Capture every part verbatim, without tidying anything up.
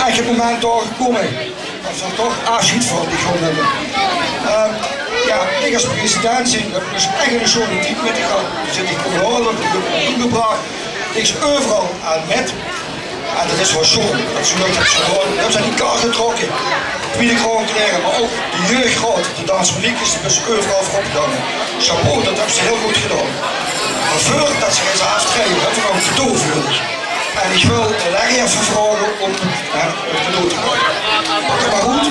Ech 't moment dao gekómme det ze toch aafsjeid van dich gaon numme. Ehm, jao, ich es president zeen, det is ech 'ne sjoone tied mit dich gehad. Zeen dich kómme haole, dich höbs mich gebrach. Dich zeis euveral aan mit. En det is waal sjoon, det ze det höbbe gedaon. Ze höbbe aan die kar getrokke. Twiede Graad Claire, mer ouch de jeugdraod, de dansmariekes, die zeen euveral veurop gegange. Chapeau, det höbbe ze hiel good gedaon. Mer veurdet ze gaon aaftraeje, höbbe v'r nog ein cadeau veur dich. En ich wil de Larry effe vraoge óm, hè, ein cadeau te kope. Pak 't mer good.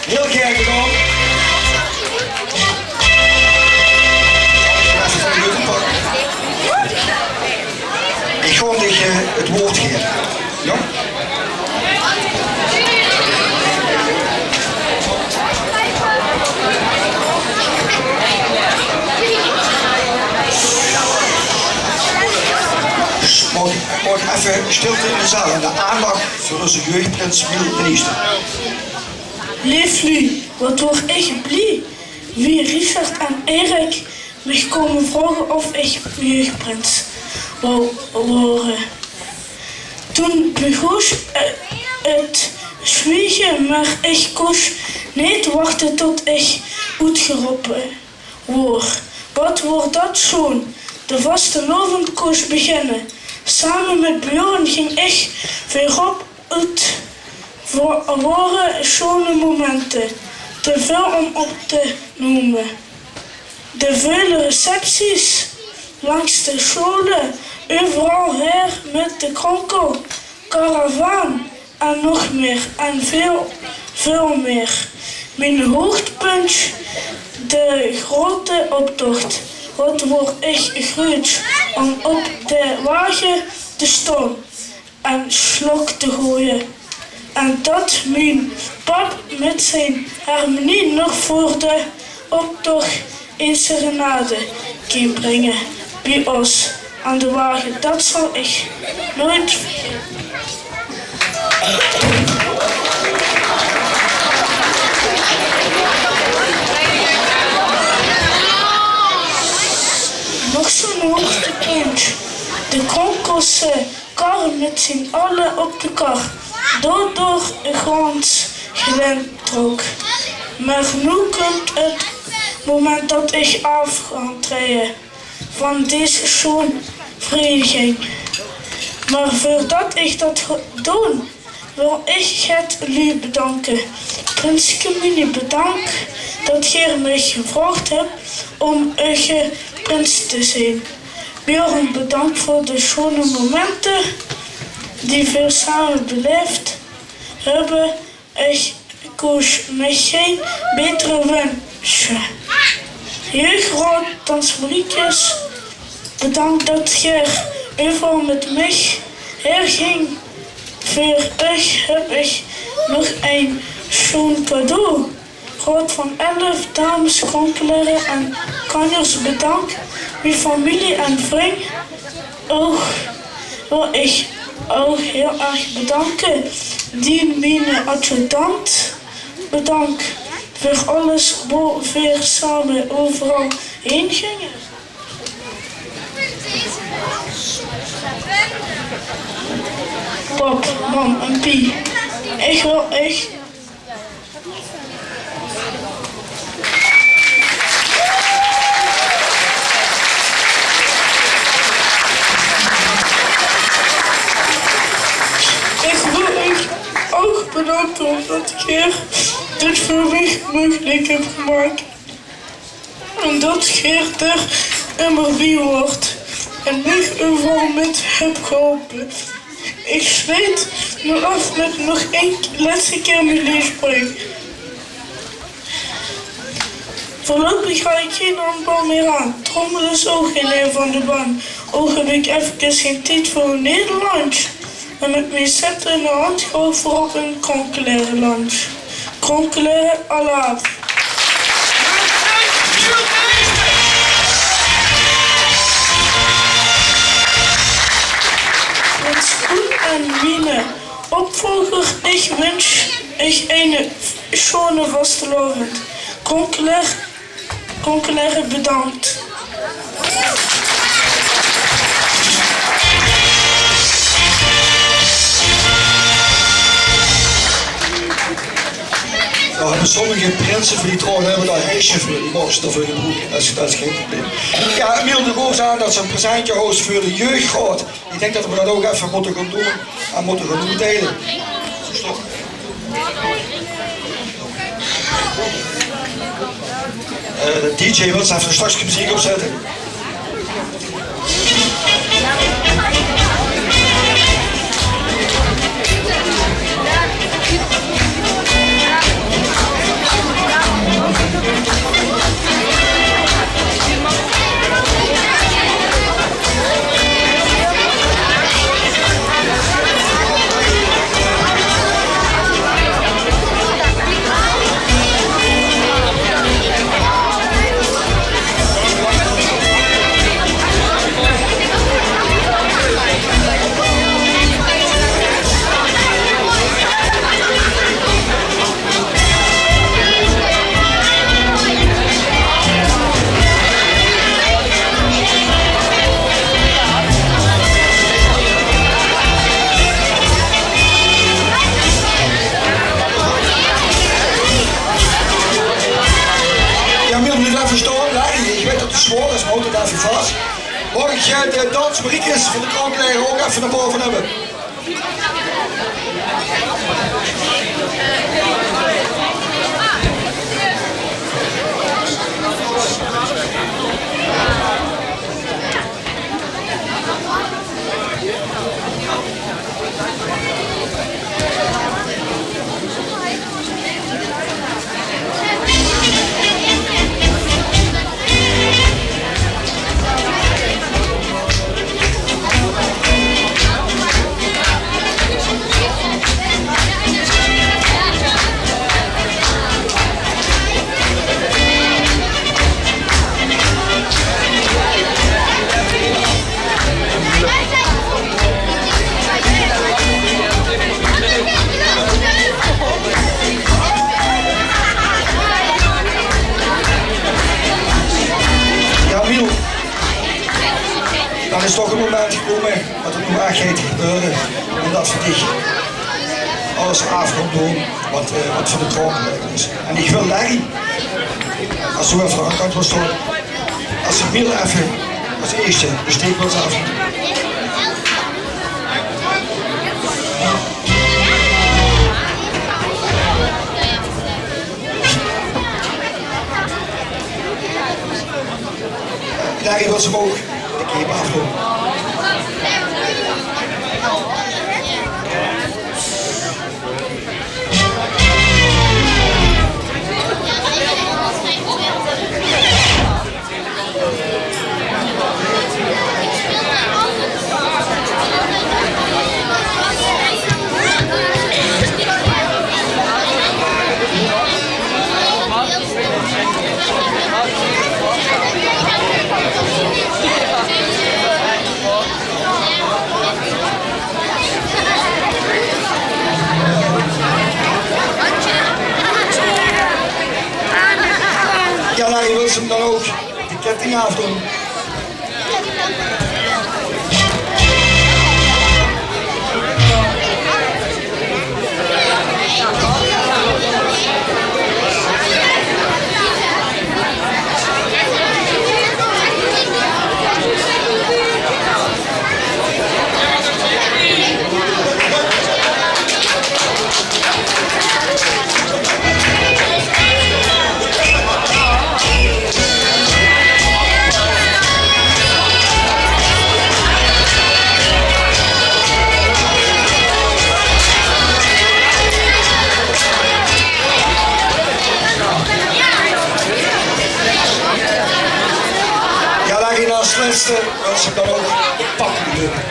Hiel gaer gedaon. Ich gaon dich, eh, 't waord gaeve. Jao? Maag, maag effe stilte in de zaal en de aandach veur ózze jeugdprins Miel Leefste. Leef luuj, waat waor ich blie wie Richard en Erik mich kome vraoge of ich jeugdprins wou waere. Toen begós, eh, 't zwiege, mer ich kós neet wachte tot ich oetgerope waor. Waat waor dat sjoon. De vastelaovend kós beginne. Same mit Björn ging ich veurop. 't Wa-, waore sjoone momente, te väöl óm op te nome. De väöl recepties langs de sjoole, euveral haer mit de kronkelkaravaan en nog mier en väöl, väöl mier. Mien hoogtepunt, de groete optoch. Waat waor ich gruuts óm op de wage te staon en sjlok te goeie. En dat mien pap mit zien harmonie nog veur de optoch ein serenade ging bringe bie ós aan de wage, dat zal ich noeats vergaete. Nog zoe'n hoogtepunt. De kronkelse kar mit zien alle op de kar, daodoor gans Gelaen trok. Mer noe kump 't moment dat ich aaf gaon traeje van dees sjoon vereiniging. Mer veurdat ich dat gaon doon, wil ich get luuj bedanke. Prinske Milie, bedank dat geer mich gevraog höb óm eur prins te zeen. Björn, bedank veur de sjoone momente die veer same belaef höbbe. Ich kós mich gein baeter winsje. Jeugdraod, dansmariekes, bedank dat geer euveral mit mich haer ging. Veur uch höb ich nog ein sjoon cadeau. Raod van elf, dames, kronkelere en kanjers, bedank. Mien femilie en vrunj ouch, wil ich Ouch hiel erg bedanke. Dien miene adjudant, bedank veur alles, wo veer same euveral heen ginge. Pap, mam en pie, ich wil uch Ich wil uch ouch bedanke ómdat geer dit veur mich meugelik höb gemaak. En det geer d'r ummer bie waort en mich euveral mit höb geholpe. Ich sluut noe aaf mit nog ein lètste kier mien leefspreuk. Veurluipig gaon ich gein handbal mier aan. Trommele is ouch gein ein van de baan. Ouch höb ich efkes gein tied veur Nederlands. En mit mien scepter in de hand gaon ich veurop in Kronkelereland. Kronkeleer alaaf. Prins Koen en miene opvolger, ich wunsj uch eine sjoone vastelaovend. Kronkeleer Kronkeleer, bedank. Noe, höbbe sommige prinse van die troon höbbe dao heisje veur, die moge ze d'rveur gebroeke. Det is, det is gein probleem. Jao, Emiel, doe gaofs aan det se ein presentje haws veur de jeugdraod. Ich dink det v'r det ouch effe mótte gaon doon en mótte gaon oetdeile. Eh, de D J, wils se effe straks meziek opzètte? Jao, Miel, blief effe staon. Larry, ich weit det 't zwaor is, mer haoj 't effe vas. Maag ich, eh, de dansmariekes van de Kronkelere ouch effe nao bove höbbe? Jao, Miel. Dan is toch 't moment gekómme wat 't noe ech geit gebeure. En det v'r dich alles aaf gaon doon wat, eh, wat veur de kroon is. En ich wil Larry, es doe effe aan de kantj wils staon, es se Miel effe es ierste de steek wils aaf. Larry, wils se ouch de cape aafdoon? Zètting aafdoon. Ja, dan geit nao 't lèste, dat ze dan ouch de pakking höbbe.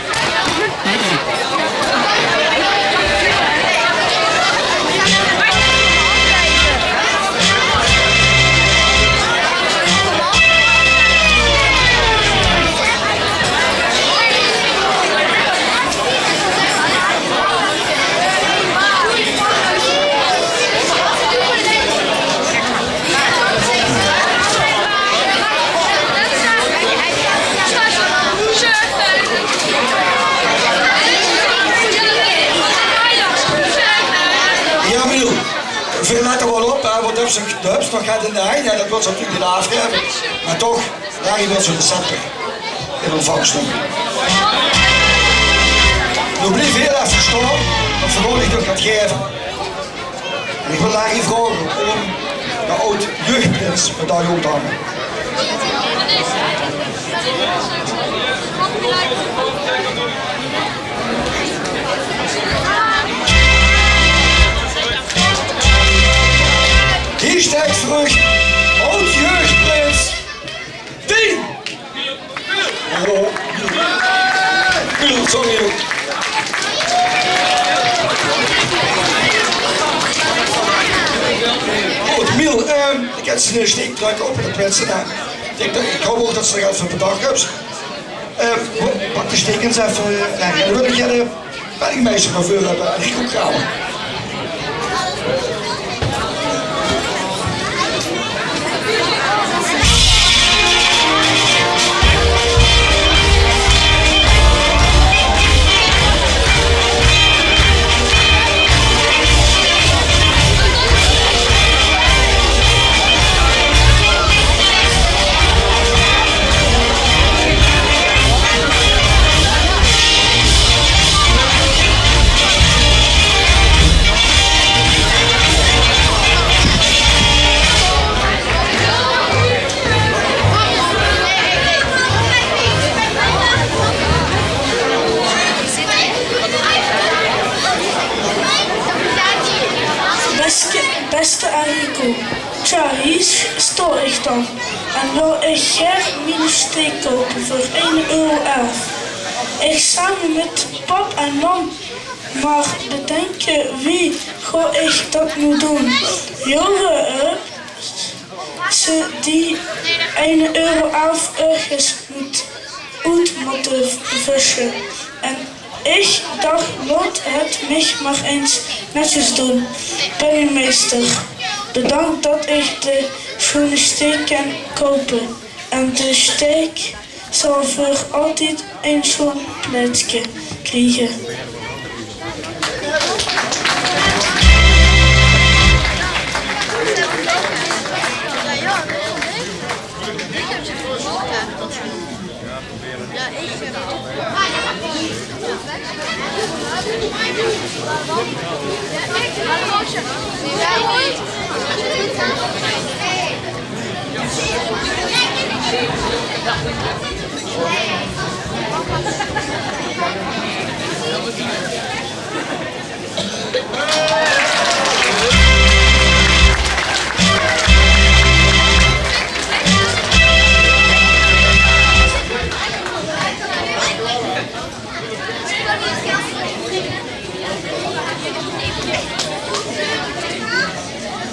Ja, Miel, veer lètte waal op, hè, want de höbs, de höbs nog get in de henj, hè, dat wils se natuurlik neet aafgaeve. Mer toch, Larry wèlt zoe'n scepter in ontvangs numme. Noe blief veer effe staon, want veer gaon dich nog get gaeve. En ich wil Larry vraoge óm de aod-jeugdprins mit dich óm te hange. Hie steit veur uch aod-jeugdprins Dien! Oh, Miel, sorry, jóng. Good, Miel, ehm, ich höb ze 'ne steek trök op de prinse. Ich dink dat, ich haop ouch dat se d'r get veur bedach höbs. Ehm, pak de steek ins effe, eh, dan wil ich, eh, Penningmeester nao veure höbbe, Rico Kramer. Bèste, bèste Enrico, tja, hie stao ich dan. En wól ich gaer miene steek koupe veur ein euro elf. Ich same mit pap en mam mer bedenke, wie gaon ich dat noe doon? Jaore höbbe ze die eine euro elf örges mót, oet mótte vösje. En ich dach, laot 't mich mer ins netjes doon. Penningmeester, bedank dat ich de sjoene steek kin koupe. En de steek zal veur altied ein sjoen plaetske kriege.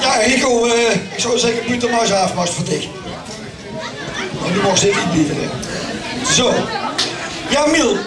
Ja, Rico, eh, ich zou zègke, buut de mars aaf, mars veur dich. Mer doe mags zètte blieve, hè. Zo. Ja, Miel.